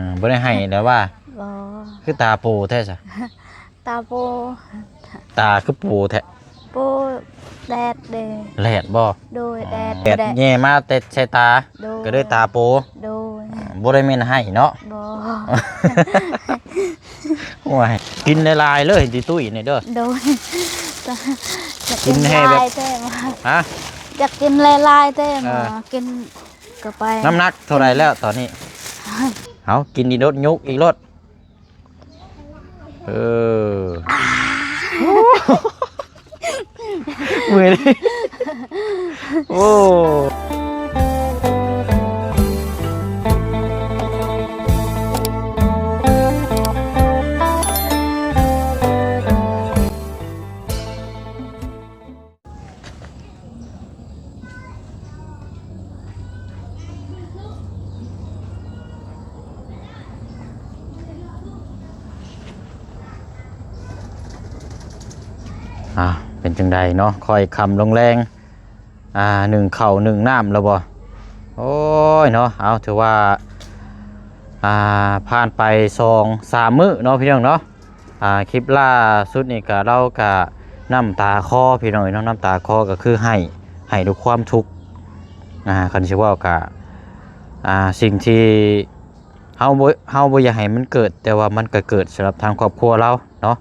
ອ່າ ບໍ່ໄດ້ໄຫ້ແລ້ວວ່າ? ບໍ່. ຄືຕາໂປແທ້ຊະ? ຕາໂປ. ຕາຄືໂປແທ້? ໂປແດດເດ້. ແລດບໍ່? ໂດຍ ແດດ ແດດແຍ່ມາແຕ່ໃສ່ຕາ. ໂດຍ ກໍເລີຍຕາໂປ. ໂດຍ ອ່າ ບໍ່ໄດ້ແມ່ນໄຫ້ເນາະ? ບໍ່. ໂອ້ຍ ກິນຫຼາຍໆເລີຍຕິຕຸ້ຍນີ້ເດີ. ໂດຍ ກິນແຮງແບບ ຢາກກິນຫຼາຍໆແທ້. ຮະ? ຢາກກິນຫຼາຍໆແທ້. ເອີ ໝໍ ກິນເຂົ້າໄປ. ນ້ຳໜັກເທົ່າໃດແລ້ວຕອນນີ້? ເອົາ ກິນອີກໂລດ ຍົກອີກໂລດ. ເອີ ເມື່ອຍເດ້. ໂອ້ ອ່າ ເປັນຈັ່ງໃດເນາະ? ຄ່ອຍຄ່ຳລົງແລງ ອ່າ ໜຶ້ງເຂົ້າໜຶ້ງນ້ຳແລ້ວບໍ່? ໂອ້ຍເນາະ ເອົາ ຖືວ່າ ອ່າ ຜ່ານໄປສອງສາມມື້ເນາະ ພີ່ນ້ອງເນາະ. ອ່າ ຄລິບລ່າສຸດນີ້ກະ ລາວກະນ້ຳຕາຄໍພີ່ນ້ອງເອີຍເນາະ, ນ້ຳຕາຄໍກໍຄືໄຫ້ ໄຫ້ດ້ວຍຄວາມທຸກ. ອ່າ ຄັນຊິເວົ້າກະ ອ່າ ສິ່ງທີ່ເຮົາບໍ່ ເຮົາບໍ່ຢາກໃຫ້ມັນເກີດ ແຕ່ວ່າມັນກໍເກີດສຳລັບທາງຄອບຄົວລາວເນາະ.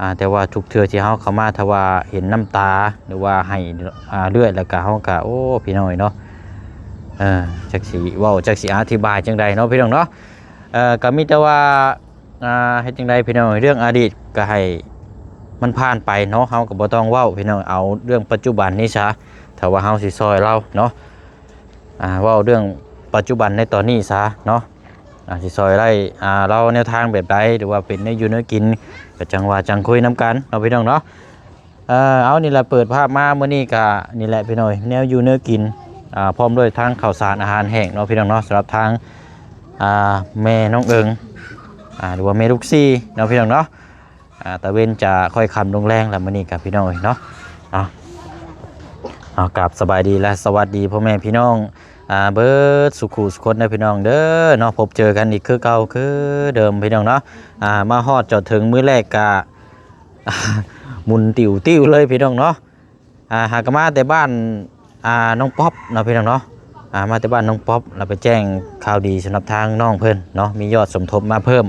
ອ່າ ແຕ່ວ່າທຸກເທື່ອທີ່ເຮົາເຂົ້າມາ ຖ້າວ່າເຫັນນ້ຳຕາ ຫຼືວ່າໄຫ້ ອ່າ ເລື້ອຍ ແລ້ວກະເຮົາກະ ໂອ້ ພີ່ນ້ອງເອີຍເນາະ ເອີ ຈັກຊິເວົ້າ ຈັກຊິອະທິບາຍຈັ່ງໃດເນາະ ພີ່ນ້ອງເນາະ. ເອີ ກໍມີແຕ່ວ່າ ອ່າ ເຮັດຈັ່ງໃດພີ່ນ້ອງ ເລື່ອງອະດີດກໍໃຫ້ມັນຜ່ານໄປເນາະ, ເຮົາກໍບໍ່ຕ້ອງເວົ້າພີ່ນ້ອງ, ເອົາເລື່ອງປັດຈຸບັນນີ້ຊະ ຖ້າວ່າເຮົາຊິຊ່ອຍລາວເນາະ. ອ່າ ເວົ້າເລື່ອງປັດຈຸບັນໃນຕອນນີ້ຊະເນາະ, ອ່າ ຊິຊ່ອຍໄດ້ ອ່າ ລາວແນວທາງແບບໃດ ຫຼືວ່າເປັນແນວຢູ່ແນວກິນ ກໍຈັ່ງວ່າຈັ່ງຄຸຍນຳກັນເນາະ ພີ່ນ້ອງເນາະ. ເອີ ເອົາ ນີ້ແຫຼະ ເປີດພາບມາມື້ນີ້ກະນີ້ແຫຼະພີ່ນ້ອງ ແນວຢູ່ແນວກິນ ອ່າ ພ້ອມດ້ວຍທັງເຂົ້າສານອາຫານແຫ້ງເນາະ ພີ່ນ້ອງເນາະ, ສຳລັບທາງ ອ່າ ແມ່ນ້ອງເອີງ ອ່າ ຫຼືວ່າແມ່ລູກສີ່ເນາະ ພີ່ນ້ອງເນາະ. ອ່າ ຕາເວັນຈະຄ່ອຍຄ່ຳລົງແລງແລ້ວ ມື້ນີ້ກະພີ່ນ້ອງເອີຍເນາະ. ເອົາ ເອົາ ກາບສະບາຍດີ ແລະ ສະຫວັດດີພໍ່ແມ່ພີ່ນ້ອງ ອ່າ ເບິດສູ່ຄູ່ສູ່ຄົນເດີພີ່ນ້ອງເດີເນາະ, ພົບເຈີກັນອີກຄືເກົ່າຄືເດີມ ພີ່ນ້ອງເນາະ. ອ່າ ມາຮອດຈອດເຖິງມື້ແລກກະ ໝຸນຕິວໆເລີຍພີ່ນ້ອງເນາະ. ອ່າ ຫາກະມາແຕ່ບ້ານ ອ່າ ນ້ອງປັອບເນາະ ພີ່ນ້ອງເນາະ. ອ່າ ມາແຕ່ບ້ານນ້ອງປັອບ ແລ້ວໄປແຈ້ງຂ່າວດີສຳລັບທາງນ້ອງເພິ່ນເນາະ, ມີຍອດສົມທົບມາເພີ່ມ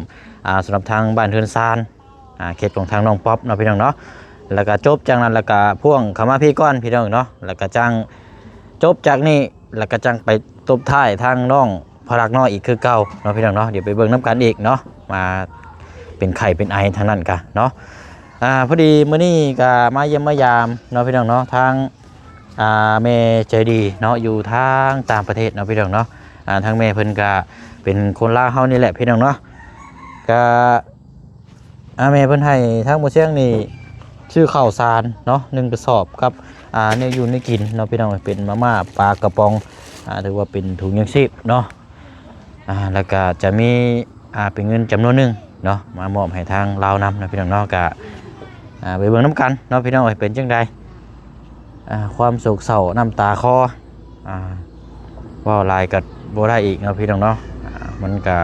ອ່າ ສຳລັບທາງບ້ານເຮືອນຊານ ອ່າ ເຂດຂອງທາງນ້ອງປັອບເນາະ ພີ່ນ້ອງເນາະ. ແລ້ວກະຈົບຈາກນັ້ນ ແລ້ວກະພ່ວງເຂົ້າມາພີ້ກ່ອນ ພີ່ນ້ອງເນາະ, ແລ້ວກະຈັ່ງຈົບຈາກນີ້ ແລ້ວກະຈັ່ງໄປຕົບທ້າຍທາງນ້ອງ ພະລັກນ້ອຍອີກຄືເກົ່າເນາະ ພີ່ນ້ອງເນາະ. ດຽວໄປເບິ່ງນຳກັນອີກເນາະ ວ່າເປັນໄຂ້ເປັນໄອທາງນັ້ນກະເນາະ. ອ່າ ພໍດີມື້ນີ້ກະມາຢ້ຽມມາຢາມເນາະ ພີ່ນ້ອງເນາະ, ທາງ ອ່າ ແມ່ໃຈດີເນາະ ຢູ່ທາງຕ່າງປະເທດເນາະ ພີ່ນ້ອງເນາະ. ອ່າ ທາງແມ່ເພິ່ນກະເປັນຄົນລາວເຮົານີ້ແຫຼະ ພີ່ນ້ອງເນາະ. ກະ ອ່າ ແມ່ເພິ່ນໃຫ້ທາງໝໍຊຽງນີ້ຊື້ເຂົ້າສານເນາະ ໜຶ່ງກະສອບກັບ ອ່າ ແນວຢູ່ແນວກິນເນາະ ພີ່ນ້ອງ, ເປັນມາມ່າ ປາກະປ໋ອງ ອ່າ ຖືວ່າເປັນຖົງຍັງຊີບເນາະ. ອ່າ ແລ້ວກະຈະມີ ອ່າ ເປັນເງິນຈຳນວນໜຶ່ງເນາະ ມາມອບໃຫ້ທາງລາວນຳເນາະ ພີ່ນ້ອງເນາະ. ກະ ອ່າ ໄປເບິ່ງນຳກັນເນາະ ພີ່ນ້ອງເອີຍ ເປັນຈັ່ງໃດ ອ່າ ຄວາມໂສກເສົ້ານ້ຳຕາຄໍ. ອ່າ ເວົ້າຫຼາຍກໍບໍ່ໄດ້ອີກເນາະ ພີ່ນ້ອງເນາະ. ອ່າ ມັນກະ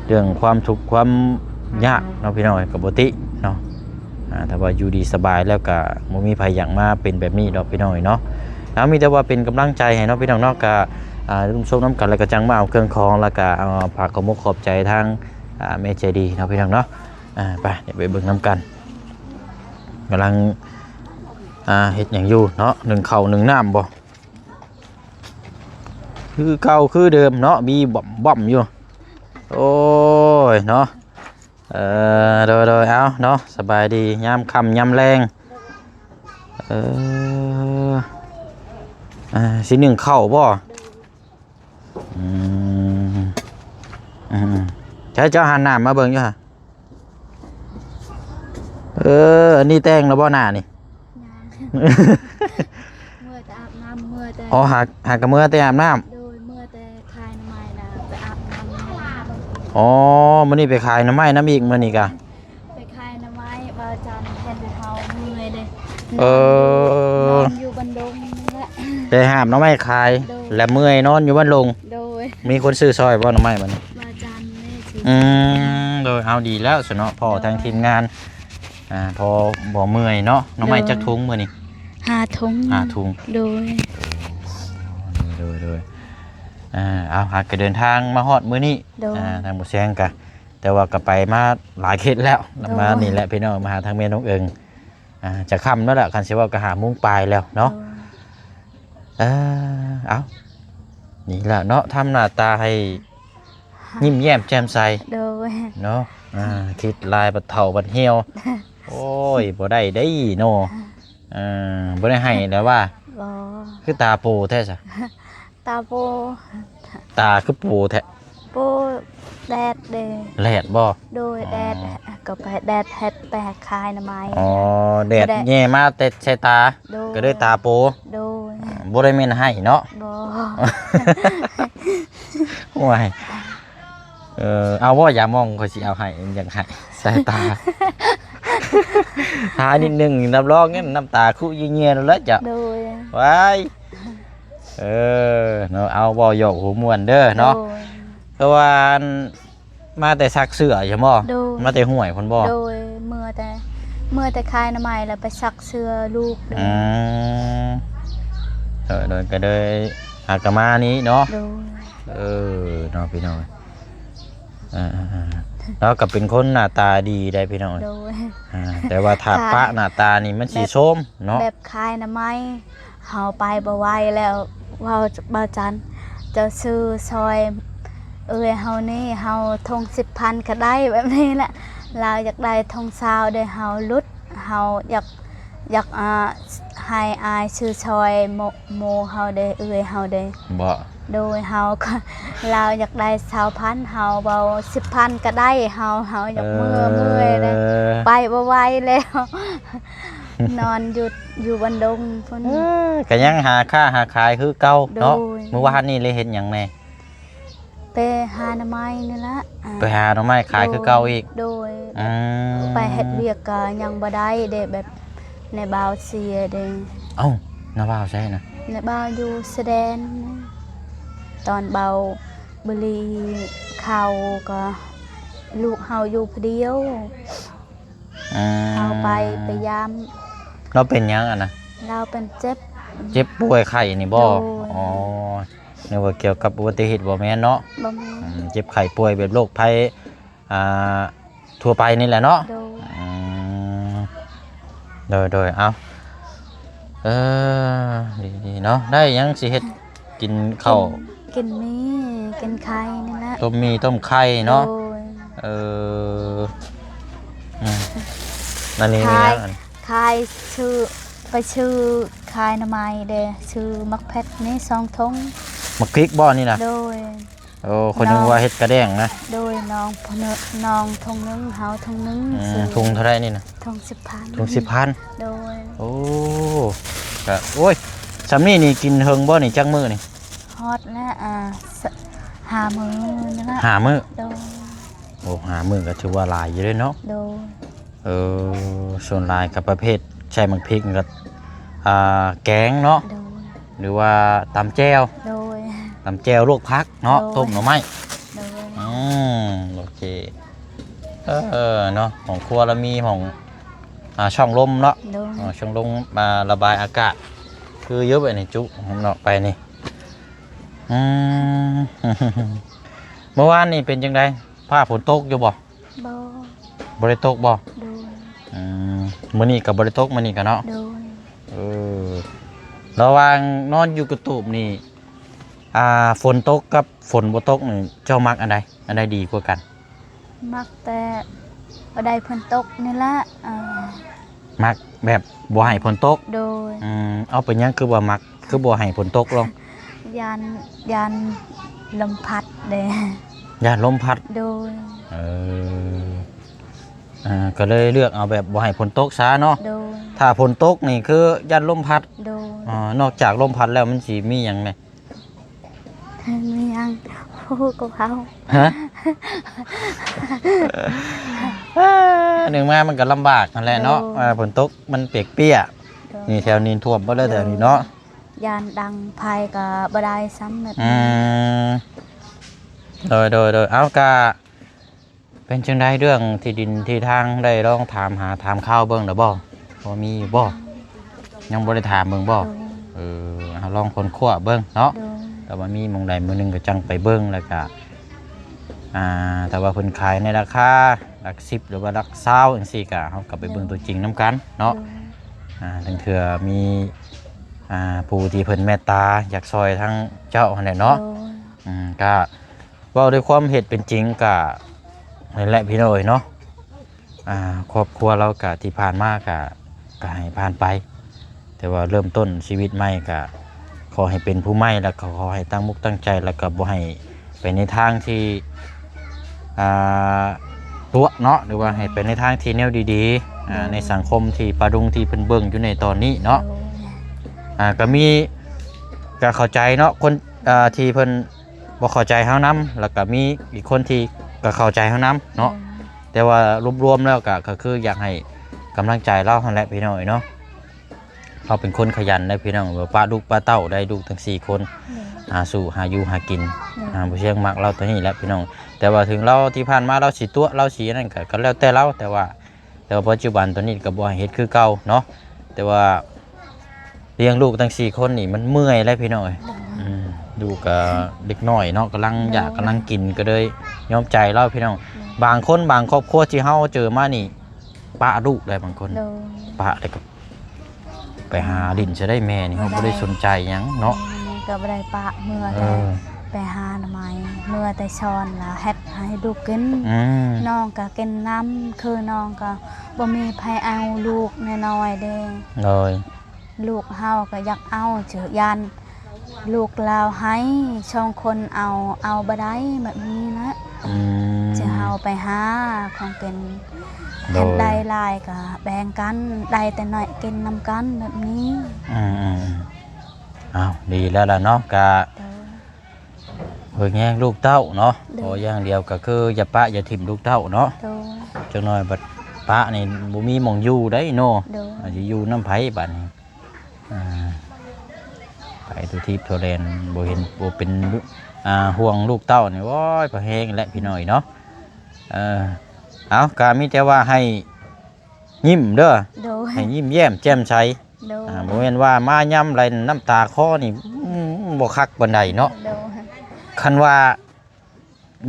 ເລື່ອງຄວາມທຸກຄວາມຍາກເນາະ ພີ່ນ້ອງເອີຍ ກໍບໍ່ຕິເນາະ. ອ່າ ຖ້າວ່າຢູ່ດີສະບາຍແລ້ວກະບໍ່ມີໃຜຢາກມາເປັນແບບນີ້ດອກ ພີ່ນ້ອງເອີຍເນາະ. ເອົາ ມີແຕ່ວ່າເປັນກຳລັງໃຈໃຫ້ເນາະ ພີ່ນ້ອງເນາະ. ກະ ອ່າ ລົມຊົມນຳກັນ ແລ້ວກະຈັ່ງມາເອົາເຄື່ອງຂອງ ແລ້ວກະ ອ່າ ຝາກຂອບມຸກຂອບໃຈທາງ ອ່າ ແມ່ໃຈດີເນາະ ພີ່ນ້ອງເນາະ. ອ່າ ໄປ ດຽວໄປເບິ່ງນຳກັນ ກຳລັງ ອ່າ ເຮັດຫຍັງຢູ່ເນາະ, ໜຶ້ງເຂົ້າໜຶ້ງນ້ຳບໍ່? ຄືເກົ່າຄືເດີມເນາະ ບີບອມໆຢູ່. ໂອ້ຍເນາະ ເອີ ໂດຍໆ ເອົາເນາະ ສະບາຍດີຍາມຄ່ຳຍາມແລງ. ເອີ ອ່າ ຊິໜຶ້ງເຂົ້າບໍ່? ອືມ ອືມ ໃຊ້ເຈົ້າຫັນໜ້າມາເບິ່ງຢູ່ຫະ. ເອີ ອັນນີ້ແຕ່ງແລ້ວບໍ່ໜ້ານີ້? ຍັງ ເມື່ອແຕ່ອາບນ້ຳ ເມື່ອແຕ່ ອໍ ຫາ ຫາກະເມື່ອແຕ່ອາບນ້ຳ. ໂດຍ ເມື່ອແຕ່ຂາຍໜໍ່ໄມ້ນະ ໄປອາບນ້ຳ. ອໍ ມື້ນີ້ໄປຂາຍໜໍ່ໄມ້ນຳອີກ ມື້ນີ້ກະ ໄປຂາຍໜໍ່ໄມ້ ບ່າວຈັນເຫັນເຮົາເມື່ອຍເດ້. ເອີ ນອນຢູ່ບັນດົງນີ້ແຫຼະ ໄປຫາບໜໍ່ໄມ້ຂາຍ. ໂດຍ ແລະເມື່ອຍນອນຢູ່ບັນດົງ. ໂດຍ ມີຄົນຊື້ຊ່ອຍບໍ່ໜໍ່ໄມ້ບັດນີ້? ບ່າວຈັນນີ້ຊື້ ອືມ ໂດຍ ເອົາ ດີແລ້ວຊະເນາະ ພໍ້ທາງທີມງານ ອ່າ ພໍບໍ່ເມື່ອຍເນາະ. ໜໍ່ໄມ້ຈັກຖົງມື້ນີ້? ຫ້າຖົງ ຫ້າຖົງ ໂດຍ ໂດຍ ໂດຍ ອ່າ ເອົາ ຫາກະເດີນທາງມາຮອດມື້ນີ້ ໂດຍ ອ່າ ທາງໝູ່ແຊງກະ ແຕ່ວ່າກໍໄປມາຫຼາຍເຂດແລ້ວ ໂດຍ ມານີ້ແຫຼະພີ່ນ້ອງ ມາຫາທາງແມ່ນ້ອງເອີງ ອ່າ ຈະຄ່ຳແລ້ວລະ ຄັນຊິເວົ້າກໍຫ້າໂມງປາຍແລ້ວເນາະ ໂດຍ ເອີ ເອົ້າ ນີ້ແຫຼະເນາະ ທຳໜ້າຕາໃຫ້ຍິ້ມແຍ້ມແຈ່ມໃສ ໂດຍ ເນາະ ອ່າ ຄິດຫຼາຍບັດເຖົ້າບັດຫ່ຽວ ໂອ້ຍ ບໍ່ໄດ້ເດ້ເນາະ ເອີ ບໍ່ໄດ້ໄຫ້ແລ້ວວ່າ ບໍ່ ຄືຕາໂປແທ້ຊະ? ຕາໂປ ຕາຄືໂປແທ້? ໂປແດດເດ້ ແດດບໍ່? ໂດຍ ອໍ ແດດ ກໍໄປແດດເຮັດ ໄປຂາຍໜໍ່ໄມ້ ອໍ ແດດແຍ່ມາແຕ່ໃສ່ຕາ ໂດຍ ກໍເລີຍຕາໂປ ໂດຍ ບໍ່ໄດ້ແມ່ນໄຫ້ເນາະ ບໍ່ ໂອ້ຍ ເອີ ເອົາບໍ່ ຢາມອງ ຂ້ອຍຊິເອົາໃຫ້ ຢາກໃຫ້ ສາຍຕາ ຖ້ານິດໜຶ່ງ ຮັບຮອງນັ້ນ ນ້ຳຕາຄຸເຍຍໆແລ້ວເຈົ້າ ໂດຍ ວ້າຍ ເອີ ເນາະ ເອົາ ເວົ້າຢອກຫົວມ່ວນເດີເນາະ ໂດຍ ເພາະວ່າ ອັນ ມາແຕ່ຊັກເສື້ອໃຊ່ບໍ່? ໂດຍ ມາແຕ່ຫ້ວຍພຸ້ນບໍ່? ໂດຍ ເມື່ອແຕ່ ເມື່ອແຕ່ຂາຍໜໍ່ໄມ້ແລ້ວໄປຊັກເສື້ອລູກ ອືມ ໂດຍ ໂດຍ ກໍເລີຍຫາກະມານີ້ເນາະ ໂດຍ ເອີ ເນາະ ພີ່ນ້ອງ ອ່າ ລາວກໍເປັນຄົນໜ້າຕາດີໄດ໋ພີ່ນ້ອງ ໂດຍ ອ່າ ແຕ່ວ່າຖ້າ ຖ້າ ປະໜ້າຕານີ້ມັນຊິໂຊມເນາະ ແບບຂາຍໜໍ່ໄມ້ ເຮົາໄປບໍ່ໄຫວແລ້ວ ເວົ້າ ເວົ້າຈັນ ເຈົ້າຊື້ຊ່ອຍເອື້ອຍເຮົານີ້ ເຮົາຖົງສິບພັນກໍໄດ້ ແບບນີ້ແຫຼະ ລາວຢາກໄດ້ຖົງຊາວເດ້ ເຮົາຫຼຸດ ເຮົາຢາກ ຢາກ ອ່າ ໃຫ້ອ້າຍຊື້ຊ່ອຍ ໝູ່ ໝູ່ເຮົາເດ້ ເອື້ອຍເຮົາເດ້ ບໍ່ ໂດຍ ເຮົາກໍ ລາວຢາກໄດ້ຊາວພັນ ເຮົາເວົ້າສິບພັນກໍໄດ້ ເຮົາ ເຮົາຢາກເມືອ ເອີ ເມື່ອຍເດ້ ໄປບໍ່ໄຫວແລ້ວ ນອນຢູ່ ຢູ່ບັນດົງພຸ້ນ ເອີ ກໍຍັງຫາຄ້າຫາຂາຍຄືເກົ່າເນາະ ໂດຍ ມື້ວານນີ້ເລີຍເຮັດຫຍັງແດ່? ໄປຫາໜໍ່ໄມ້ນີ້ລະ ອ່າ ໄປຫາໜໍ່ໄມ້ຂາຍຄືເກົ່າອີກ ໂດຍ ອືມ ໄປເຮັດວຽກກໍຍັງບໍ່ໄດ້ເດ້ ແບບ ໃນບ່າວເສຍເດ້ ເອົ້າ ນ້າບ່າວໃສນະ? ນ້າບ່າວຢູ່ຊາຍແດນ ຕອນບ່າວບໍ່ລີເຂົ້າກໍລູກເຮົາຢູ່ຜູ້ດຽວ ອືມ ເຮົາໄປ ໄປຢາມ ລາວເປັນຫຍັງອັນນະ? ລາວເປັນເຈັບ ເຈັບປ່ວຍໄຂ້ນີ້ບໍ່? ໂດຍ ອໍ ນຶກວ່າກ່ຽວກັບອຸບັດຕິເຫດ ບໍ່ແມ່ນເນາະ? ບໍ່ແມ່ນ ອືມ ເຈັບໄຂ້ປ່ວຍແບບໂລກໄພ ອ່າ ທົ່ວໄປນີ້ແຫຼະເນາະ ໂດຍ ອືມ ໂດຍ ໂດຍ ເອົ້າ ເອີ ດີໆເນາະ ໄດ້ຫຍັງຊິເຮັດກິນເຂົ້າ ກິນ ກິນໝີ່ ກິນໄຂ່ນີ້ແຫຼະ ຕົ້ມໝີ່ຕົ້ມໄຂ່ເນາະ ໂດຍ ເອີ ອືມ ອັນນີ້ມີຫຍັງ ຂາຍ ອັນ ຂາຍ ຊື້ ໄປຊື້ຂາຍໜໍ່ໄມ້ເດ້ ຊື້ໝາກເຜັດນີ້ສອງຖົງ ໝາກພິກບໍ່ນີ້ນະ? ໂດຍ ໂອ້ ຂ້ອຍນຶກວ່າເຮັດກະແດງນະ ໂດຍ ນ້ອງ ນ້ອງຖົງໜຶ່ງ ເຮົາຖົງໜຶ່ງ ອືມ ຊື້ ຖົງເທົ່າໃດນີ້ນະ? ຖົງສິບພັນ ຖົງສິບພັນ ໂດຍ ໂອ້ ກະ ໂອ້ຍ ຊ່ຳນີ້ນີ້ກິນເຖິງບໍ່ນີ້ ຈັກມື້ນີ້? ຮອດແລ້ວ ອ່າ ຫ້າມື້ນີ້ລະ ຫ້າມື້ ໂດຍ ໂອ້ ຫ້າມື້ກໍຖືວ່າຫຼາຍຢູ່ເດ້ເນາະ ໂດຍ ເອີ ສ່ວນຫຼາຍກໍປະເພດໃສ່ໝາກພິກກໍ ອ່າ ແກງເນາະ ໂດຍ ຫຼືວ່າຕຳແຈ່ວ ໂດຍ ຕຳແຈ່ວລວກຜັກເນາະ ໂດຍ ຕົ້ມໜໍ່ໄມ້ ໂດຍ ອືມ ໂອເຄ ເອີ ເນາະ ຫ້ອງຄົວລະມີຫ້ອງ ອ່າ ຊ່ອງລົມເນາະ ໂດຍ ອ່າ ຊ່ອງລົມ ອ່າ ລະບາຍອາກາດ ຄືຢູ່ແບບນີ້ຈຸເນາະ ໄປນີ້ ອືມ ເມື່ອວານນີ້ເປັນຈັ່ງໃດ? ຟ້າຝົນຕົກຢູ່ບໍ່? ບໍ່ ບໍ່ໄດ້ຕົກບໍ່? ໂດຍ ອືມ ມື້ນີ້ກໍບໍ່ໄດ້ຕົກ ມື້ນີ້ກໍເນາະ ໂດຍ ເອີ ລະຫວ່າງນອນຢູ່ກະຕູບນີ້ ອ່າ ຝົນຕົກກັບຝົນບໍ່ຕົກນີ້ ເຈົ້າມັກອັນໃດ? ອັນໃດດີກວ່າກັນ? ມັກແຕ່ບໍ່ໄດ້ຝົນຕົກນີ້ລະ ອ່າ ມັກແບບບໍ່ໃຫ້ຝົນຕົກ ໂດຍ ອືມ ເອົາ ເປັນຫຍັງຄືວ່າມັກ ຄືບໍ່ໃຫ້ຝົນຕົກລົງ? ຢ້ານ ຢ້ານລົມພັດເດ້ ຢ້ານລົມພັດ ໂດຍ ເອີ ອ່າ ກໍເລີຍເລືອກເອົາແບບບໍ່ໃຫ້ຝົນຕົກຊະເນາະ ໂດຍ ຖ້າຝົນຕົກນີ້ຄືຢ້ານລົມພັດ ໂດຍ ອ່າ ນອກຈາກລົມພັດແລ້ວມັນຊິມີຫຍັງແດ່? ມີຫຍັງ ຮູ້ກະເວົ້າ ຮະ? ເອີ ໜຶ່ງມາມັນກໍລຳບາກຫັ້ນແຫຼະເນາະ ໂດຍ ອ່າ ຝົນຕົກມັນປຽກໆ ໂດຍ ນີ້ແຖວນີ້ຖ້ວມເບິດແລ້ວ ໂດຍ ແຖວນີ້ເນາະ ຢ້ານດັງໄຟກໍບໍ່ໄດ້ຊ້ຳແບບ ອືມ ໂດຍ ໂດຍ ໂດຍ ເອົາ ກະ ປັນຈັ່ງໃດເລື່ອງທີ່ດິນທີ່ທາງ ໄດ້ລອງຖາມຫາຖາມຂ່າວເບິ່ງແລ້ວບໍ່? ພໍມີຢູ່ບໍ່? ຍັງບໍ່ໄດ້ຖາມເບິ່ງບໍ່? ໂດຍ ເອີ ເຮົາລອງຄົ້ນຄວ້າເບິ່ງເນາະ ໂດຍ ແຕ່ວ່າມີໝ່ອງໃດໝ່ອງໜຶ່ງກໍຈັ່ງໄປເບິ່ງ ແລ້ວກະ ອ່າ ຖ້າວ່າເພິ່ນຂາຍໃນລາຄາຫຼັກສິບ ຫຼືວ່າຫຼັກຊາວຈັ່ງຊີ້ ກະເຮົາກໍໄປເບິ່ງ ໂດຍ ຕົວຈິງນຳກັນເນາະ ໂດຍ ອ່າ ລາງເທື່ອມີ ອ່າ ຜູ້ທີ່ເພິ່ນແມັດຕາຢາກຊ່ອຍທາງເຈົ້າຫັ້ນແຫຼະເນາະ ໂດຍ ອືມ ກະເວົ້າດ້ວຍຄວາມເຮັດເປັນຈິງ ກະນັ້ນແຫຼະພີ່ນ້ອງເອີຍເນາະ ອ່າ ຄອບຄົວລາວກະທີ່ຜ່ານມາກະ ກະໃຫ້ຜ່ານໄປ ແຕ່ວ່າເລີ່ມຕົ້ນຊີວິດໃໝ່ກະຂໍໃຫ້ເປັນຜູ້ໃໝ່ ແລ້ວກໍຂໍໃຫ້ຕັ້ງມຸກຕັ້ງໃຈ ແລ້ວກໍບໍ່ໃຫ້ໄປໃນທາງທີ່ ອ່າ ຕົວະເນາະ ຫຼືວ່າໃຫ້ໄປໃນທາງທີ່ແນວດີໆ ອ່າ ໃນສັງຄົມທີ່ປ້າລຸງທີ່ເພິ່ນເບິ່ງຢູ່ໃນຕອນນີ້ເນາະ ໂດຍ ອ່າ ກໍມີ ກໍເຂົ້າໃຈເນາະ ຄົນ ອ່າ ທີ່ເພິ່ນ ບໍ່ເຂົ້າໃຈເຮົານຳ ແລ້ວກໍມີອີກຄົນທີ່ກໍເຂົ້າໃຈເຮົານຳເນາະ ແມ່ນ ແຕ່ວ່າລວມໆແລ້ວກໍ ກໍຄືຢາກໃຫ້ກຳລັງໃຈລາວຫັ້ນແຫຼະພີ່ນ້ອງເອີຍເນາະ ລາວເປັນຄົນຂະຫຍັນເດ້ພີ່ນ້ອງ ແບບປະລູກປະເຕົ້າໄດ້ ລູກຕັ້ງສີ່ຄົນ ແມ່ນ ຫາສູ້ຫາຢູ່ຫາກິນ ແມ່ນ ອ່າ ບໍ່ຊຽງມັກລາວຕົວນີ້ແຫຼະພີ່ນ້ອງ ແຕ່ວ່າເຖິງລາວທີ່ຜ່ານມາລາວຊິຕົວະ ລາວຊິອັນນັ້ນກໍ ກໍແລ້ວແຕ່ລາວ ແຕ່ວ່າ ແຕ່ວ່າປັດຈຸບັນຕອນນີ້ກໍບໍ່ໃຫ້ເຮັດຄືເກົ່າເນາະ ແຕ່ວ່າລ້ຽງລູກຕັ້ງສີ່ຄົນນີ້ມັນເມື່ອຍແຫຼະພີ່ນ້ອງເອີຍ ໂດຍ ອືມ ລູກກໍເດັກນ້ອຍເນາະ ກຳລັງຢາກ ໂດຍ ກຳລັງກິນ ກໍເລີຍຍອມໃຈລາວພີ່ນ້ອງ ໂດຍ ບາງຄົນບາງຄອບຄົວທີ່ເຮົາເຈີມານີ້ ປະລູກໄດ້ບາງຄົນ ໂດຍ ປະແລ້ວກໍ ໄປຫາຫຼິ້ນຊະໄດ້ ແມ່ນີ້ເຮົາບໍ່ໄດ້ສົນໃຈຫຍັງເນາະ ແມ່ກໍບໍ່ໄດ້ປະ ເມື່ອແຕ່ ເອີ ໄປຫາໜໍ່ໄມ້ ເມື່ອແຕ່ຊ້ອນລະເຮັດໃຫ້ລູກກິນ ອືມ ນ້ອງກໍກິນນຳ ຄືນ້ອງກໍບໍ່ມີໃຜເອົາລູກນ້ອຍໆເດ້ ໂດຍ ລູກເຮົາກໍຢາກເອົາ ຈະຢ້ານລູກລາວໃຫ້ ສອງຄົນເອົາ ເອົາບໍ່ໄດ້ແບບນີ້ນະ ອືມ ຈະເຮົາໄປຫາຂອງກິນ ໂດຍ ຄັນໄດ້ຫຼາຍກໍແບ່ງກັນ ໄດ້ແຕ່ໜ້ອຍກິນນຳກັນແບບນີ້ ອືມໆໆ ອ້າວ ດີແລ້ວລະເນາະ ກະ ໂດຍ ເບິ່ງແຍງລູກເຕົ້າເນາະ ໂດຍ ຂໍຢ່າງດຽວກໍຄືຢ່າປະຢ່າຖິ້ມລູກເຕົ້າເນາະ ໂດຍ ຈັກໜ້ອຍບັດປະນີ້ບໍ່ມີໝ່ອງຢູ່ໄດ໋ເນາະ ໂດຍ ອາດຊິຢູ່ນຳໃຜບັດນີ້ ອ່າ ໄປທົ່ວທີບທົ່ວແດນ ບໍ່ເຫັນ ບໍ່ເປັນ ອ່າ ຫ່ວງລູກເຕົ້ານີ້ ໂອ້ຍ ພໍແຮງແຫຼະພີ່ນ້ອງເນາະ ເອີ ເອົາ ກໍມີແຕ່ວ່າໃຫ້ຍິ້ມເດີ ໂດຍ ໃຫ້ຍິ້ມແຍ້ມແຈ່ມໃສ ໂດຍ ອ່າ ບໍ່ແມ່ນວ່າມາຍາມໃດນ້ຳຕາຄໍນີ້ ອືມ ບໍ່ຄັກປານໃດເນາະ ໂດຍ ຄັນວ່າ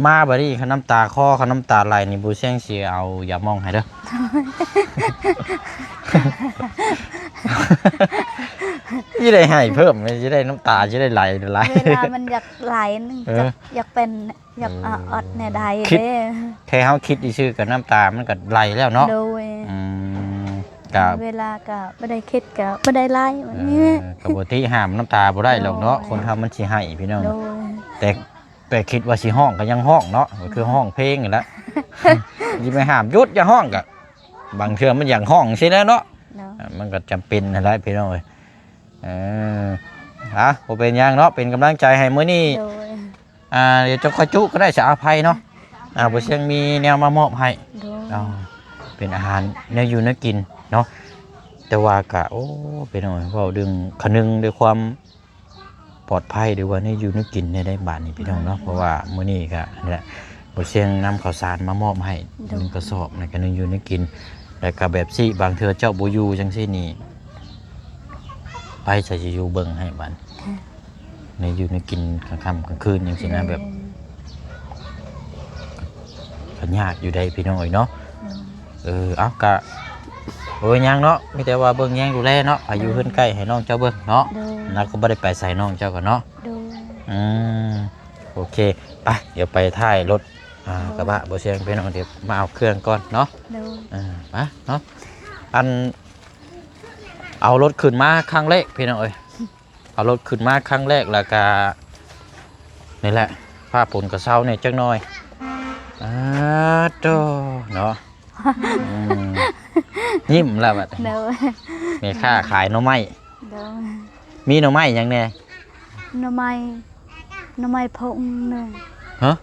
ມາບາດນີ້ ຄັນນ້ຳຕາຄໍ ຄັນນ້ຳຕາໄຫຼນີ້ ບໍ່ແຊງຊິເອົາຢາໝອງໃຫ້ເດີ ຊິໄດ້ໄຫ້ເພີ່ມ ຊິໄດ້ນ້ຳຕາ ຊິໄດ້ໄຫຼຫຼາຍ ເວລາມັນຢາກໄຫຼ ເອີ ຢາກ ຢາກເປັນ ຢາກ ເອີ ອອດແນວໃດ ຄິດ ເດ້ ແຄ່ເຮົາຄິດຊື່ໆ ກໍນ້ຳຕາມັນກໍໄຫຼແລ້ວເນາະ ໂດຍ ອືມ ກໍເວລາກໍບໍ່ໄດ້ຄິດກໍບໍ່ໄດ້ໄຫຼ ເອີ ແບບນີ້ ກໍບໍ່ຕິຫ້າມນ້ຳຕາບໍ່ໄດ້ດອກເນາະ ໂດຍ ຄົນເຮົາມັນຊິໄຫ້ພີ່ນ້ອງ ໂດຍ ແຕ່ ແຕ່ຄິດວ່າຊິຮ້ອງກໍຍັງຮ້ອງເນາະ ກໍຄືຮ້ອງເພງນີ້ແຫຼະ ຊິໄປຫ້າມຢຸດຢ່າຮ້ອງ ກໍບາງເທື່ອມັນຢາກຮ້ອງຊີ້ແຫຼະເນາະ ເນາະ ອ່າ ມັນກໍຈຳເປັນຫັ້ນແຫຼະພີ່ນ້ອງເອີຍ ເອີ ອ່ະ ບໍ່ເປັນຫຍັງເນາະ ເປັນກຳລັງໃຈໃຫ້ມື້ນີ້ ໂດຍ ອ່າ ດຽວຈະຄ່ອຍຈຸກໍໄດ້ ສະອະໄພເນາະ ອ່າ ບໍ່ຊຽງມີແນວມາມອບໃຫ້ ໂດຍ ເອົາ ເປັນອາຫານແນວຢູ່ແນວກິນເນາະ ແຕ່ວ່າກະ ໂອ້ ພີ່ນ້ອງ ເວົ້າເລື່ອງຄະນຶງດ້ວຍຄວາມປອດໄພ ຫຼືວ່າແນວຢູ່ແນວກິນແນວໃດບາດນີ້ພີ່ນ້ອງເນາະ ໂດຍ ເພາະວ່າມື້ນີ້ກະນັ້ນແຫຼະ ບໍ່ຊຽງນຳເຂົ້າສານມາມອບໃຫ້ ໂດຍ ໜຶ່ງກະສອບ ແລ້ວກະໜຶ່ງຢູ່ໜຶ່ງກິນ ແລ້ວກະແບບຊີ້ ບາງເທື່ອເຈົ້າບໍ່ຢູ່ຈັ່ງຊີ້ນີ້ ໃຜຊິຢູ່ເບິ່ງໃຫ້ບາດ ແນວຢູ່ແນວກິນກາງຄ່ຳກາງຄືນຈັ່ງຊີ້ນະ ແບບ ໂດຍ ກໍຍາກຢູ່ໃດ໋ພີ່ນ້ອງເອີຍເນາະ ໂດຍ ເອີ ເອົາ ກະບໍ່ເປັນຫຍັງເນາະ ມີແຕ່ວ່າເບິ່ງແຍງດູແລເນາະ ໃຜຢູ່ ໂດຍ ເຮືອນໃກ້ໃຫ້ນ້ອງເຈົ້າເບິ່ງເນາະ ໂດຍ ແລ້ວກໍບໍ່ໄດ້ໄປໃສນ້ອງເຈົ້າກໍເນາະ ໂດຍ ອືມ ໂອເຄ ໄປ ດຽວໄປທ້າຍລົດ ອ່າ ໂດຍ ກະບະບໍ່ຊຽງ ພີ່ນ້ອງ ດຽວມາເອົາເຄື່ອງກ່ອນເນາະ ໂດຍ ເອີ ມາເນາະ ອັນ ເອົາລົດຂຶ້ນມາຄັ້ງແລກ ພີ່ນ້ອງເອີຍ ເອົາລົດຂຶ້ນມາຄັ້ງແລກ ແລ້ວກະ ນີ້ແຫຼະ ຟ້າຝົນກໍເຊົາແດ່ຈັກໜ່ອຍ ອາໂທ້ ເນາະ ອືມ ຍິ້ມແລ້ວບັດ ໂດຍ ແມ່ຄ້າຂາຍໜໍ່ໄມ້ ໂດຍ ມີໜໍ່ໄມ້ຫຍັງແດ່? ໜໍ່ໄມ້ ໜໍ່ໄມ້ພົງເນາະ ຮະ?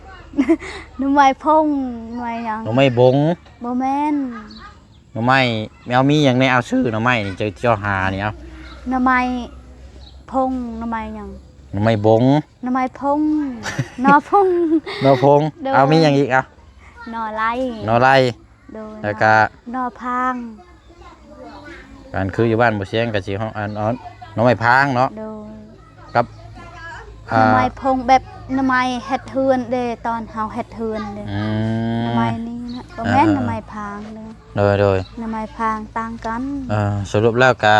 ໜໍ່ໄມ້ພົງ ໜໍ່ໄມ້ຫຍັງ? ໜໍ່ໄມ້ບົງ ບໍ່ແມ່ນ. ໜໍ່ໄມ້ ແມ່ນມີຫຍັງແດ່? ເອົາ ຊື່ໜໍ່ໄມ້ນີ້ ເຈົ້າ ເຈົ້າຫານີ້ ເອົາ ໜໍ່ໄມ້ພົງ ໜໍ່ໄມ້ຫຍັງ? ໜໍ່ໄມ້ບົງ ໜໍ່ໄມ້ພົງ ໜໍ່ພົງ ໜໍ່ພົງ ໂດຍ ເອົາ ມີຫຍັງອີກ? ເອົາ ໜໍ່ໄລ່ ໜໍ່ໄລ່ ໂດຍ ແລ້ວກະ ໜໍ່ພາງ ອັນຄືຢູ່ບ້ານບໍ່ຊຽງກະຊິເຮົາ ອັນ ເອົາໜໍ່ໄມ້ພາງເນາະ ໂດຍ ກັບ ອ່າ ໜໍ່ໄມ້ພົງແບບໜໍ່ໄມ້ເຮັດເຮືອນເດ້ ຕອນເຮົາເຮັດເຮືອນເດ້ ອືມ ໜໍ່ໄມ້ນີ້ນະ ບໍ່ແມ່ນ ເອີໆໆ ໜໍ່ໄມ້ພາງເດ້ ໂດຍໆ ໜໍ່ໄມ້ພາງຕ່າງກັນ ເອີ ສະຫຼຸບແລ້ວກະ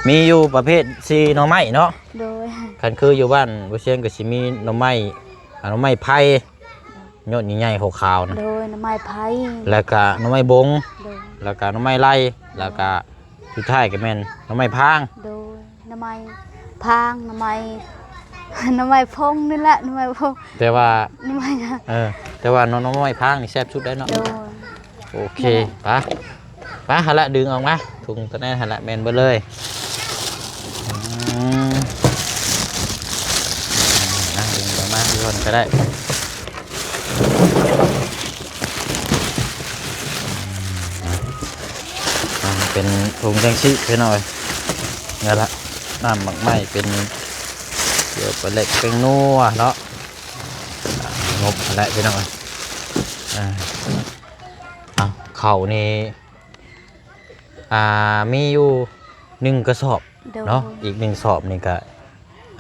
ມີຢູ່ປະເພດສີ່ໜໍ່ໄມ້ເນາະ ໂດຍ ຄັນຄືຢູ່ບ້ານບໍ່ຊຽງກະຊິມີໜໍ່ໄມ້ ອ່າ ໜໍ່ໄມ້ໄຜ່ ຍອດໃຫຍ່ໆຂາວໆນະ ໂດຍ ໜໍ່ໄມ້ໄຜ່ ແລ້ວກະໜໍ່ໄມ້ບົງ ໂດຍ ແລ້ວກະໜໍ່ໄມ້ໄລ່ ແລ້ວກະສຸດທ້າຍກະແມ່ນໜໍ່ໄມ້ພາງ ໂດຍ ໜໍ່ໄມ້ພາງ ໜໍ່ໄມ້ ໜໍ່ໄມ້ພົງນີ້ແຫຼະ ໜໍ່ໄມ້ພົງ ແຕ່ວ່າ ໜໍ່ໄມ້ ເອີ ແຕ່ວ່າໜໍ່ ໜໍ່ໄມ້ພາງນີ້ແຊບສຸດໄດ໋ເນາະ ໂດຍ ໂອເຄ ໄປ ໄປ ຫັ້ນລະ ດຶງອອກມາ ຖົງໂຕນັ້ນຫັ້ນລະ ແມ່ນເບິດເລີຍ ອືມ ອ່າ ດຶງອອກມາຄືກ່ອນກະໄດ້ ອ່າ ເປັນຖົງຈັ່ງຊີ້ພີ່ນ້ອງເອີຍ ນັ້ນລະ ນ້ຳໝາກໄມ້ເປັນ ເກືອປາແຫຼກແປ້ງນົວເນາະ ອ່າ ງົບຫັ້ນແຫຼະພີ່ນ້ອງເອີຍ ອ່າ ເອົາ ເຂົ້ານີ້ ອ່າ ມີຢູ່ໜຶ່ງກະສອບ ໂດຍ ເນາະ ອີກໜຶ່ງສອບນີ້ກະ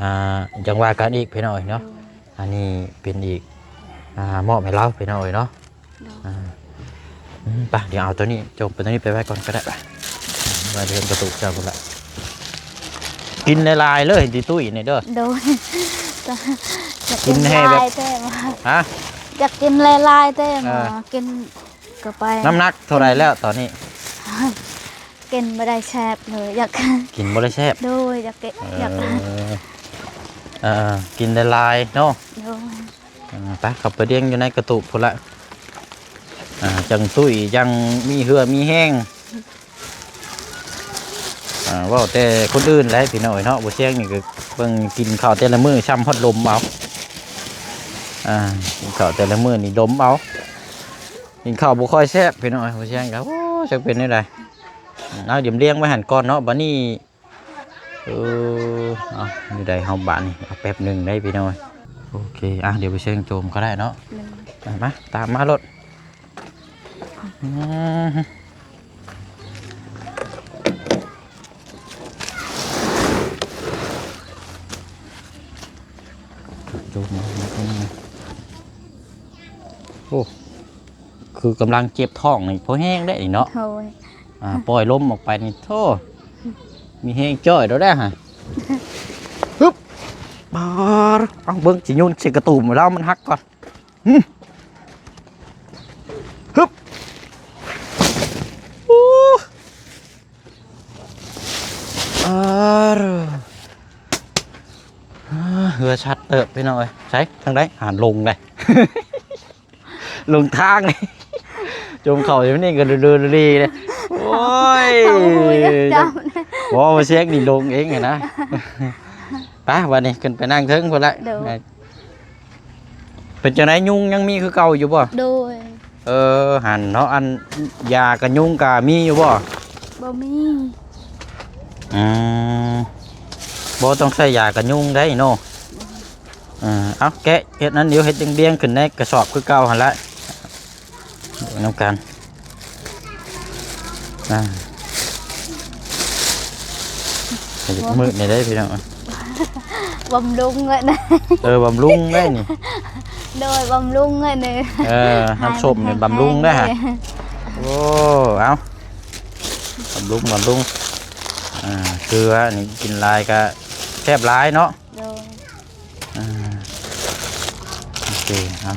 ອ່າ ຈັ່ງວ່າກັນອີກພີ່ນ້ອງເນາະ ໂດຍ ອັນນີ້ເປັນອີກ ອ່າ ມອບໃຫ້ລາວພີ່ນ້ອງເນາະ ໂດຍ ອ່າ ອືມ ໄປ ດຽວເອົາໂຕນີ້ ຈົ່ງເປັນໂຕນີ້ໄປໄວ້ກ່ອນກະໄດ້ ໄວ້ເຮືອນກະຕຸກເຈົ້າພຸ້ນລະ ກິນຫຼາຍໆເລີຍຕິຕຸ້ຍນີ້ເດີ ໂດຍ ຢາກກິນ ກິນໃຫ້ແບບ ຫຼາຍແທ້ ຮະ ຢາກກິນຫຼາຍໆແທ້ ເອີ ກິນ ກະໄປ ນ້ຳໜັກເທົ່າໃດແລ້ວຕອນນີ້? ກິນບໍ່ໄດ້ແຊບເລີຍ ຢາກ ກິນບໍ່ໄດ້ແຊບ ໂດຍ ຢາກກິນ ເອີ ຢາກ ເອີ ກິນຫຼາຍໆເນາະ ໂດຍ ເອີ ໄປ ເຂົ້າໄປລ້ຽງຢູ່ໃນກະຕຸກພຸ້ນລະ ອ່າ ຈັ່ງຕຸ້ຍ ຈັ່ງມີເຫື່ອມີແຮງ ອ່າ ເວົ້າແຕ່ຄົນອື່ນແຫຼະພີ່ນ້ອງເອີຍເນາະ ບໍ່ຊຽງນີ້ກະເບິ່ງກິນເຂົ້າແຕ່ລະມື້ ຊ່ຳຮອດລົມເອົາ ອ່າ ກິນເຂົ້າແຕ່ລະມື້ນີ້ລົມເອົາ ກິນເຂົ້າບໍ່ຄ່ອຍແຊບພີ່ນ້ອງເອີຍ ບໍ່ຊຽງກະ ໂອ້ ຈັກເປັນແນວໃດ ເອົາ ດຽວລ້ຽງໄວ້ຫັ້ນກ່ອນເນາະ ບາດນີ້ ເອີ ເອົາ ຢູ່ໃດເຮົາບາດນີ້ ເອົາແປັບໜຶ່ງໄດ໋ພີ່ນ້ອງເອີຍ ໂອເຄ ອ່ະ ດຽວໄປເຊີນໂຈມກະໄດ້ເນາະ ໂດຍ ອ່ະ ມາ ຕາມມາໂລດ ອືມ ໂຈມມາ ໂອ້ ຄືກຳລັງເຈັບທ້ອງນີ້ ພໍແຮງເດ້ນີ້ເນາະ ໂດຍ ອ່າ ປ່ອຍລົມອອກໄປນີ້ ໂທ້ ມີແຮງຈ້ອຍໂດດແລ້ວຫັ້ນ ຮຶບ ບາດ ເອົາ ເບິ່ງ ຊິໂຍນໃສ່ກະຕູມລາວ ມັນຫັກກ່ອນ ຮຶບ ຮຶບ ໂອ້ ອາ ເຮືອຊັດເຕີບ ພີ່ນ້ອງເອີຍ ໃສ ທາງໃດ ອ່າ ລົງໄດ ລົງທາງນີ້ ຈົມເຂົ້າຢູ່ນີ້ກະເລີໆເລີເດ້ ໂອ້ຍ ເອົາຫູຈັບ ບໍ່ ມາເຊັກນີ້ລົງເອງຫັ້ນນະ ໄປ ບາດນີ້ຂຶ້ນໄປນັ່ງເທິງພຸ້ນລະ ໂດຍ ເປັນຈັ່ງໃດ ຍຸງຍັງມີຄືເກົ່າຢູ່ບໍ່? ໂດຍ ເອີ ຫັ້ນເນາະ ອັນຢາກັນຍຸງກະມີຢູ່ບໍ່? ບໍ່ມີ ອືມ ບໍ່ຕ້ອງໃຊ້ຢາກັນຍຸງໄດ໋ເນາະ ເອີ ເອົາ ແກະເຮັດນັ້ນຢູ່ ເຮັດລຽງໆຂຶ້ນໃນກະສອບຄືເກົ່າຫັ້ນລະ ນຳກັນ ອ່າ ມືດນີ້ເດ້ພີ່ນ້ອງ ບຳລຸງເລີຍນະ ເອີ ບຳລຸງເລີຍນີ້ ໂດຍ ບຳລຸງເລີຍນີ້ ເອີ ນ້ຳສົ້ມນີ້ບຳລຸງເດ້ຫະ ໂອ້ ເອົາ ບຳລຸງ ບຳລຸງ ອ່າ ເກືອນີ້ກິນຫຼາຍກະແຊບຫຼາຍເນາະ ໂດຍ ອ່າ ໂອເຄ ເອົາ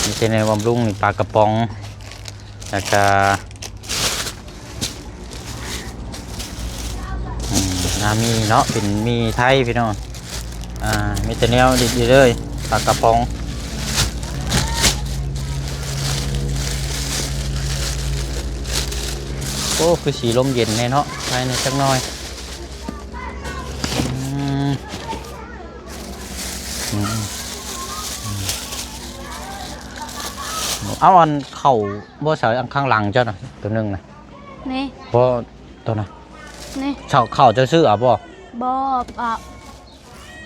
ມີແຕ່ແນວບຳລຸງນີ້ ປາກະປ໋ອງ ແລ້ວກະ ອືມ ອ່າ ມີເນາະ ເປັນໝີ່ໄທພີ່ນ້ອງ ອ່າ ມີແຕ່ແນວດີໆເລີຍ ປາກະປ໋ອງ ໂອ້ ຄືຊິລົມເຢັນແດ່ເນາະ ພາຍໃນຈັກໜ້ອຍ. ອືມ ອືມ ເອົາອັນເຂົ້າບໍ່ໃສ່ອັນຂ້າງຫຼັງເຈົ້ານະ ໂຕໜຶ່ງນະ ນີ້ ບໍ່ ໂຕນະ ນີ້ ເຂົ້າ ເຂົ້າເຈົ້າຊື້ເອົາບໍ່? ບໍ່ ອ່າ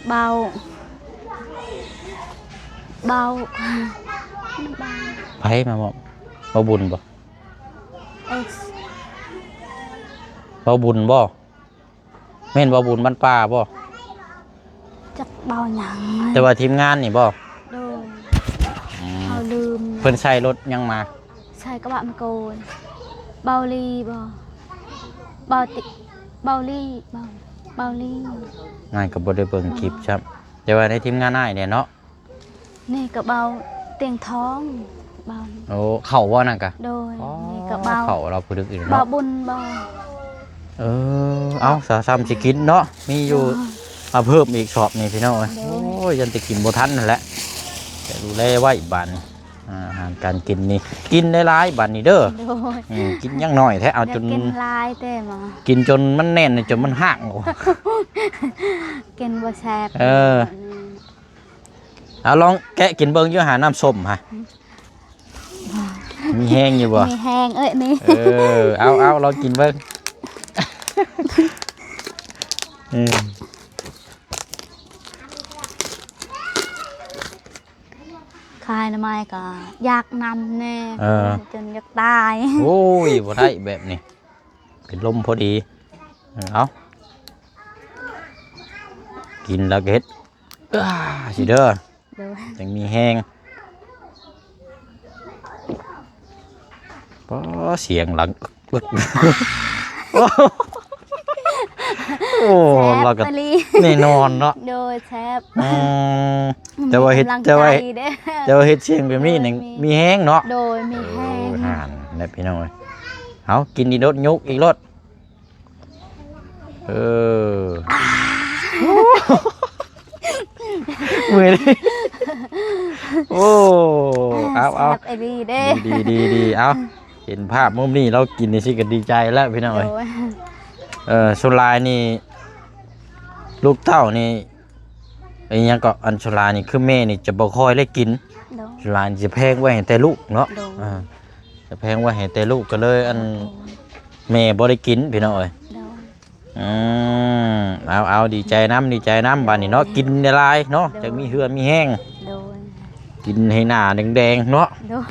ເບົາ ເບົາ ເບົາ ໃຜມາມອບ? ເບົາບຸນບໍ່? ເອີ ເບົາບຸນບໍ່? ແມ່ນເບົາບຸນບ້ານປ່າບໍ່? ຈັກເບົາຫຍັງ ແຕ່ວ່າທີມງານນີ້ບໍ່? ໂດຍ ອືມ ເຮົາລືມ ເພິ່ນໃຊ້ລົດຫຍັງມາ? ໃຊ້ກະບະແມກໂຄ ເບົາລີບໍ່? ເບົາຕິ ເບົາລີ ເບົາ ເບົາລີ ອ້າຍກໍບໍ່ໄດ້ເບິ່ງຄລິບຊ້ຳ ແຕ່ວ່າໃນທີມງານອ້າຍແດ່ເນາະ. ນີ້ກະເບົາຕຽງທອງ ເບົາ ໂອ້ ເຂົ້າບໍ່ນັ້ນກະ? ໂດຍ ອໍ ນີ້ກະເບົາ ເຂົ້າລາວຜູ້ດຶກອີກ ເບົາ ເນາະ ບຸນບໍ່? ເອີ ເອົາ ສາ ຊ້ຳຊິກິນເນາະ ມີຢູ່ ໂດຍ ມາເພີ່ມອີກຊອບນີ້ພີ່ນ້ອງເອີຍ ໂດຍ ໂອ້ຍ ຢ້ານແຕ່ກິນບໍ່ທັນຫັ້ນແຫຼະ ແຕ່ດູແລໄວ້ບາດນີ້ ອາ ອາຫານການກິນນີ້ ກິນຫຼາຍໆບາດນີ້ເດີ ໂດຍ ອືມ ກິນຫຍັງໜ້ອຍແທ້ ເອົາ ຢາກ ຈົນ ກິນຫຼາຍແຕ່ໝໍ ກິນຈົນມັນແໜ້ນ ຈົນມັນຮາກ ກິນບໍ່ແຊບ ເອີ ອືມ ເອົາ ລອງແກະກິນເບິ່ງຢູ່ຫາ ນ້ຳສົ້ມຫາ ອືມ ມີແຮງຢູ່ບໍ່? ມີແຮງເອີຍນີ້ ເອີ ເອົາ ເອົາ ລອງກິນເບິ່ງ ອືມ ຂາຍໜໍ່ໄມ້ກໍຢາກນຳແດ່ ເອີ ຈົນຢາກຕາຍ ໂອ້ຍ ບໍ່ໄດ້ແບບນີ້ ເປັນລົມພໍດີ ເອີ ເອົາ ກິນແລ້ວກໍເຮັດ ເອີ ຊິເດີ ໂດຍ ຈັ່ງມີແຮງ ປໍ ສຽງຫຼັງ ໂອ້ ແຊບ ລາວກໍ ອີ່ຫຼີ ແນ່ນອນເນາະ ໂດຍ ແຊບ ອືມ ແຕ່ວ່າເຮັດ ມີກຳລັງ ແຕ່ວ່າ ໃຈເດ້ ແຕ່ວ່າເຮັດສຽງແບບນີ້ນີ້ ໂດຍ ມີ ມີແຮງເນາະ ໂດຍ ມີແຮງ ເອີ ຫັ້ນແຫຼະພີ່ນ້ອງເອີຍ ເອົາ ກິນອີກໂລດ ຍຸກອີກໂລດ ເອີ ເມື່ອຍເດ້ ໂອ້ ເອົາ ເອົາ ແຊບອີ່ຫຼີເດ້ ດີ ດີ ດີ ເອົາ ເຫັນພາບມຸມນີ້ລາວກິນຈັ່ງຊີ້ກໍດີໃຈແລ້ວພີ່ນ້ອງເອີຍ ໂດຍ ເອີ ສ່ວນຫຼາຍນີ້ ລູກເຕົ້ານີ້ ອີຫຍັງເກາະ ອັນສ່ວນຫຼາຍນີ້ຄືແມ່ນີ້ຈະບໍ່ຄ່ອຍໄດ້ກິນ ໂດຍ ສ່ວນຫຼາຍຈະແພງໄວ້ໃຫ້ແຕ່ລູກເນາະ ໂດຍ ອ່າ ຈະແພງໄວ້ໃຫ້ແຕ່ລູກ ກໍເລີຍອັນ ໂດຍ ແມ່ບໍ່ໄດ້ກິນພີ່ນ້ອງເອີຍ ໂດຍ ອືມ ເອົາ ເອົາ ດີໃຈນຳ ດີໃຈນຳ ບາດນີ້ເນາະ ໂດຍ ກິນຫຼາຍໆເນາະ ໂດຍ ຈັ່ງມີເຫື່ອມີແຮງ ໂດຍ ກິນໃຫ້ໜ້າແດງໆເນາະ ໂດຍ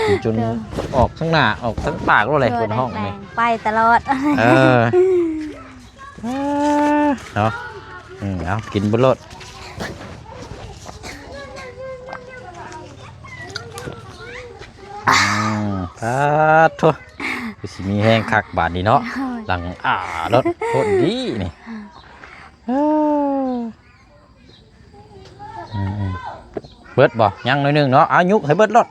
ກິນຈົນ ໂດຍ ອອກທາງໜ້າ ອອກທາງປາກໂລດແຫຼະ ເຫື່ອ ຄົນເຮົານີ້ ແດງໆ ໄປຕະຫຼອດ ເອີ ເອີ ເນາະ ອືມ ເອົາ ກິນເບິດໂລດ ອືມ ປາດໂທ້ ຄືຊິມີແຮງຄັກບາດນີ້ເນາະ ໂອ້ຍ ຫຼັງອາໂລດ ໂຄດດີນີ້ ເອີ ອືມໆ ເບິດບໍ່? ຍັງໜ້ອຍໜຶ່ງເນາະ ເອົາ ຍຸກໃຫ້ເບິດໂລດ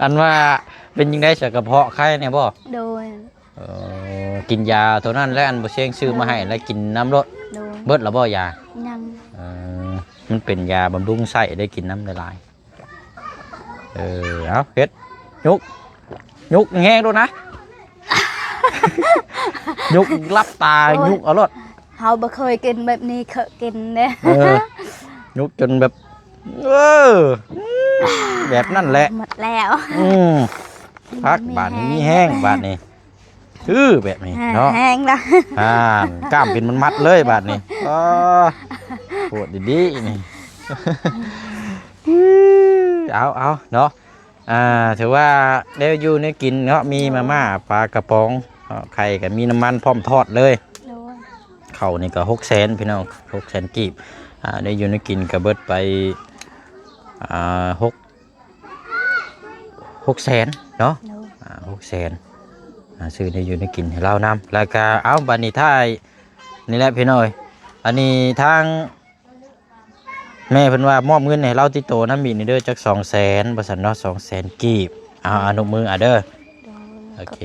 ອັນວ່າເປັນຈັ່ງໃດສະ ກະເພາະໄຄແດ່ບໍ່? ໂດຍ ເອີ ກິນຢາໂຕນັ້ນແຫຼະ ອັນບໍ່ຊຽງຊື້ມາໃຫ້ ໂດຍ ແລ້ວກິນນຳໂລດ ໂດຍ ເບິດແລ້ວບໍ່ຢາ? ຍັງ ເອີ ມັນເປັນຢາບຳລຸງໄສ້ ໄດ້ກິນນຳຫຼາຍໆ ເອີ ເອົາ ເຮັດ ຍຸກ ຍຸກແຮງໂລດນະ ຍຸກຫຼັບຕາ ໂອ້ຍ ຍຸກເອົາໂລດ ເຮົາບໍ່ເຄີຍກິນແບບນີ້ ເຄີຍກິນເດ້ ເອີ ຍຸກຈົນແບບ ເອີ ແບບນັ້ນແຫຼະ ໝົດແລ້ວ ອືມ ພັກບາດນີ້ ມີແຮງ ມີແຮງບາດນີ້ ຄືແບບນີ້ເນາະ ແຮງລະ ອ່າ ກ້າມເປັນມັດໆເລີຍບາດນີ້ ອໍ ໂຄດດີໆນີ້ ເອົາໆເນາະ ອ່າ ຖືວ່າແນວຢູ່ແນວກິນເນາະ ມີມາມ່າ ປາກະປ໋ອງເນາະ ໄຂ່ກໍມີ ນ້ຳມັນພ້ອມທອດເລີຍ ໂດຍ ເຂົ້ານີ້ກໍຫົກແສນພີ່ນ້ອງ ຫົກແສນກີບ ອ່າ ແນວຢູ່ແນວກິນກໍເບິດໄປ ອ່າ ຫົກ ຫົກແສນເນາະ ໂດຍ ອ່າ ຫົກແສນ ອ່າ ຊື້ແນວຢູ່ແນວກິນໃຫ້ລາວນຳ ແລ້ວກໍ ເອົ້າ ບາດນີ້ທ້າຍນີ້ແຫຼະພີ່ນ້ອງເອີຍ ອັນນີ້ທາງ ແມ່ເພິ່ນວ່າມອບເງິນໃຫ້ລາວຕິດໂຕນຳອີກນີ້ເດີ ຈັກສອງແສນ ວ່າຊັ້ນເນາະ ສອງແສນກີບ ເອົາ ອະນຸມື ອາ ເດີ ໂດຍ ໂອເຄ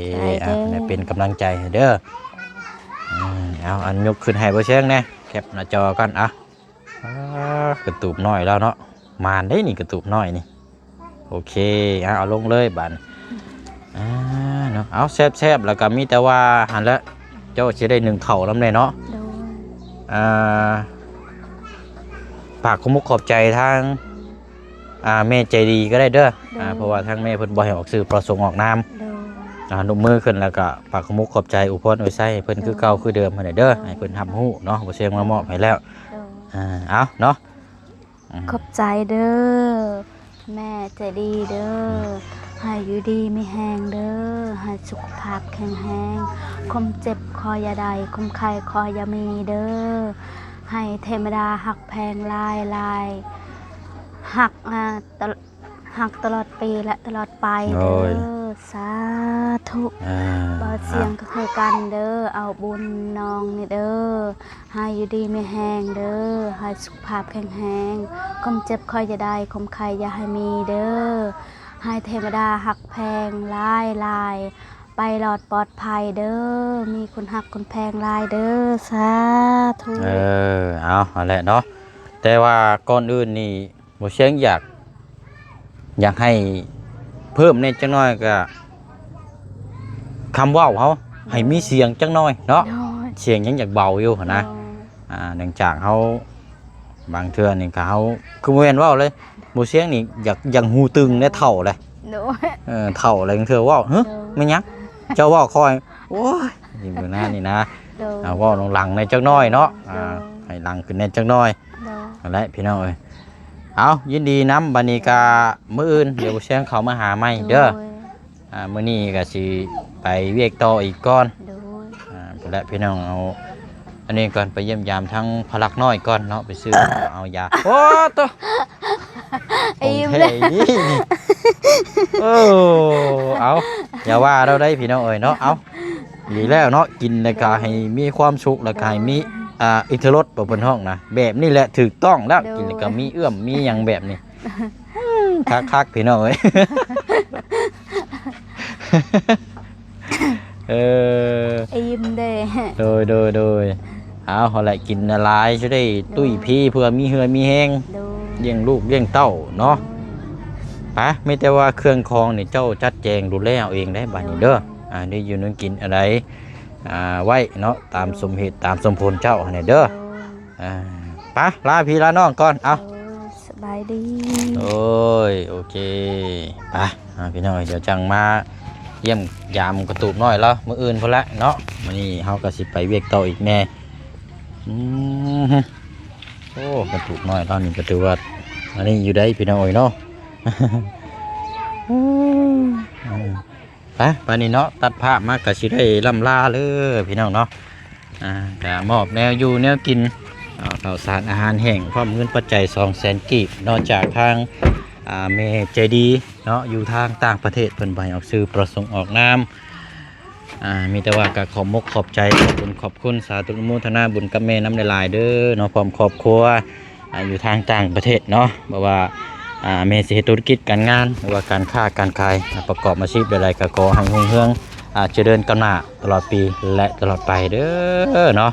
ຂອບໃຈເດີ ເອົາ ເປັນກຳລັງໃຈໃຫ້ເດີ ອືມ ເອົາ ອັນຍົກຂຶ້ນໃຫ້ບໍ່ແຊງແດ່ ແຄບໜ້າຈໍກ່ອນ ອ່ະ ອ່າ ກະຕູບນ້ອຍລາວເນາະ ໝານເດ້ນີ້ ກະຕູບນ້ອຍນີ້ ໂອເຄ ເອົາ ເອົາລົງເລີຍບາດນີ້ ອ່າ ເນາະ ເອົາ ແຊບໆ ແລ້ວກໍມີແຕ່ວ່າຫັ້ນແຫຼະ ເຈົ້າຊິໄດ້ໜຶ້ງເຂົ້ານຳແດ່ເນາະ ໂດຍ ອ່າ ຝາກຂອບມຸກຂອບໃຈທາງ ອ່າ ແມ່ໃຈດີກໍໄດ້ເດີ ໂດຍ ອ່າ ເພາະວ່າທາງແມ່ເພິ່ນບໍ່ໃຫ້ອອກຊື່ປະສົງອອກນາມ ໂດຍ ອ່າ ຍົກມືຂຶ້ນ ແລ້ວກໍຝາກຂອບມຸກຂອບໃຈ ອວຍພອນອວຍໄຊໃຫ້ເພິ່ນຄືເກົ່າຄືເດີມຫັ້ນແຫຼະເດີ ໃຫ້ເພິ່ນຮັບຮູ້ເນາະ ບໍ່ເຊງມາມອບໃຫ້ແລ້ວ. ອ່າ ເອົາເນາະ ຂອບໃຈເດີ ແມ່ໃຈດີເດີ ໃຫ້ຢູ່ດີມີແຮງເດີ ໃຫ້ສຸຂະພາບແຂງແຮງ ຄວາມເຈັບຂໍຢ່າໄດ້ ຄວາມໄຂ້ຂໍຢ່າມີເດີ ໃຫ້ເທວະດາຮັກແພງຫຼາຍໆ ຮັກ ອ່າ ຕະ ຮັກຕະຫຼອດປີ ແລະ ຕະຫຼອດໄປເດີ ສາທຸ. ບ່າວຊຽງກໍຄືກັນເດີ ເອົາບຸນນ້ອງນີ້ເດີ ໃຫ້ຢູ່ດີມີແຮງເດີ ໃຫ້ສຸຂະພາບແຂງແຮງ ຄວາມເຈັບຂໍຢ່າໄດ້ ຄວາມໄຂ້ຢ່າໃຫ້ມີເດີ ໃຫ້ເທວະດາຮັກແພງຫຼາຍໆ ໄປລອດປອດໄພເດີ ມີຄົນຮັກຄົນແພງຫຼາຍເດີ ສາທຸ. ເອີ ເອົາ ຫັ້ນແຫຼະເນາະ ແຕ່ວ່າກ່ອນອື່ນນີ້ ບໍ່ຊຽງຢາກ ຢາກໃຫ້ເພີ່ມແດ່ຈັກໜ້ອຍ ກະຄຳເວົ້າເຮົາໃຫ້ມີສຽງຈັກໜ້ອຍເນາະ ສຽງຍັງຢາກເບົາຢູ່ຫັ້ນນະ ອ່າ ເນື່ອງຈາກເຮົາ ບາງເທື່ອນີ້ກະເຮົາ ຄືບໍ່ແມ່ນເວົ້າເລີຍ ບໍ່ຊຽງນີ້ຢາກ ຢາກຫູຕຶງແດ່ ເຖົ້າແລ້ວ ເອີ ເຖົ້າແລ້ວ ບາງເທື່ອເວົ້າ ຫຶ ແມ່ນຫຍັງ ເຈົ້າເວົ້າຄ່ອຍ ໂອ້ຍ ຢູ່ນານີ້ນະ ເວົ້າຫຼັງໆແດ່ຈັກໜ້ອຍເນາະ ອ່າ ໃຫ້ຫຼັງຂຶ້ນແດ່ຈັກໜ້ອຍ. ຫັ້ນແຫຼະພີ່ນ້ອງເອີຍ ເອົາ ຍິນດີນຳ ບັດນີ້ກະມື້ອື່ນ ດຽວບໍ່ຊຽງເຂົ້າມາຫາໃໝ່ເດີ ອ່າ ມື້ນີ້ກະຊິໄປວຽກຕໍ່ອີກກ່ອນ ອ່າ ພຸ້ນແຫຼະພີ່ນ້ອງ ເອົາ ອັນນີ້ກ່ອນ ໄປຢ້ຽມຢາມທາງພະລັກນ້ອຍກ່ອນເນາະ ໄປຊື້ເອົາຢາ ໂອ້ໂຕ ຂອງແທ້ອີ່ຫຼີນີ້ ເອີ ເອົາ ຢ່າວ່າລາວໄດ໋ພີ່ນ້ອງເອີຍເນາະ ເອົາ ດີແລ້ວເນາະ ກິນແລ້ວກະໃຫ້ມີຄວາມສຸກ ແລ້ວກະໃຫ້ມີ ອ່າ ອິດທິລົດ ບໍ່ເພິ່ນຮ້ອງນະ ແບບນີ້ແຫຼະຖືກຕ້ອງແລ້ວ ກິນແລ້ວກະມີເອື້ອມມີຫຍັງແບບນີ້ ຄັກໆ ພີ່ນ້ອງເອີຍ ເອີ ອີ່ມເດ້ ໂດຍໆໆ ເອົາ ຫັ້ນແຫຼະ ກິນຫຼາຍໆ ຊິໄດ້ຕຸ້ຍພີ ເພື່ອມີເຫື່ອມີແຮງ ລ້ຽງລູກລ້ຽງເຕົ້າເນາະ ໄປ ມີແຕ່ວ່າເຄື່ອງຂອງນີ້ເຈົ້າຈັດແຈງດູແລເອົາເອງໄດ໋ ບາດນີ້ເດີ ອ່າ ໄດ້ຢູ່ນຳກິນອັນໃດ ອ່າ ໄວ້ເນາະ ຕາມສົມເຫດຕາມສົມຜົນເຈົ້າຫັ້ນແຫຼະເດີ ອ່າ ໄປ ລາພີ່ລານ້ອງກ່ອນ ເອົາ ສະບາຍດີ ໂອ້ຍ ໂອເຄ ໄປ ພີ່ນ້ອງເອີຍ ດຽວຈັ່ງມາຢ້ຽມຢາມກະຕູບນ້ອຍລາວມື້ອື່ນພຸ້ນແຫຼະເນາະ ມື້ນີ້ເຮົາກະຊິໄປວຽກຕໍ່ອີກແດ່ ອືມ ໂອ້ ກະຕູບນ້ອຍລາວນີ້ກະຖືວ່າ ອັນນີ້ຢູ່ໄດ໋ພີ່ນ້ອງເອີຍເນາະ ໄປ ບາດນີ້ເນາະ ຕັດພາບມາກະຊິໄດ້ລ່ຳລາເລີຍພີ່ນ້ອງເນາະ ອ່າ ກະມອບແນວຢູ່ແນວກິນ ເຂົ້າສານອາຫານແຫ້ງ ພ້ອມເງິນປັດໄຈສອງແສນກີບ ນອກຈາກທາງ ອ່າ ແມ່ໃຈດີເນາະ ຢູ່ທາງຕ່າງປະເທດ ເພິ່ນບໍ່ໃຫ້ອອກຊື່ປະສົງອອກນາມ ອ່າ ມີແຕ່ວ່າກະຂອບມົກຂອບໃຈ ຂອບບຸນຂອບຄຸນ ສາທຸອະນຸໂມທະນາບຸນກັບແມ່ນຳຫຼາຍໆເດີເນາະ ພ້ອມຄອບຄົວ ອ່າ ຢູ່ທາງຕ່າງປະເທດເນາະ ບໍ່ວ່າ ອ່າ ແມ່ຊິເຮັດທຸລະກິດການງານ ຫຼືວ່າການຄ້າການຂາຍ ປະກອບອາຊີບໃດໆ ກໍຂໍໃຫ້ຮຸ່ງເຮືອງ ອ່າ ຈະເລີນກ້າວໜ້າຕະຫຼອດປີ ແລະ ຕະຫຼອດໄປເດີເນາະ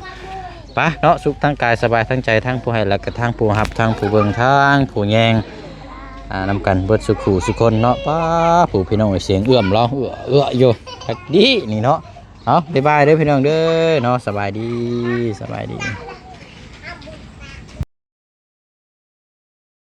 ໄປເນາະ ສຸກທັງກາຍສະບາຍທັງໃຈ ທັງຜູ້ໃຫ້ ແລະ ກະທັງຜູ້ຮັບ ທັງຜູ້ເບິ່ງ ທັງຜູ້ແຍງ ອ່າ ນຳກັນເບິດສຸຂູສຸຄົນເນາະ ປ້າ ຜູ້ພີ່ນ້ອງ ສຽງເອື້ອມລາວ ເອື້ອ ເອື້ອຢູ່ ຄັກດີນີ້ເນາະ ເອົາ ບາຍບາຍເດີພີ່ນ້ອງເດີເນາະ ສະບາຍດີ ສະບາຍດີ.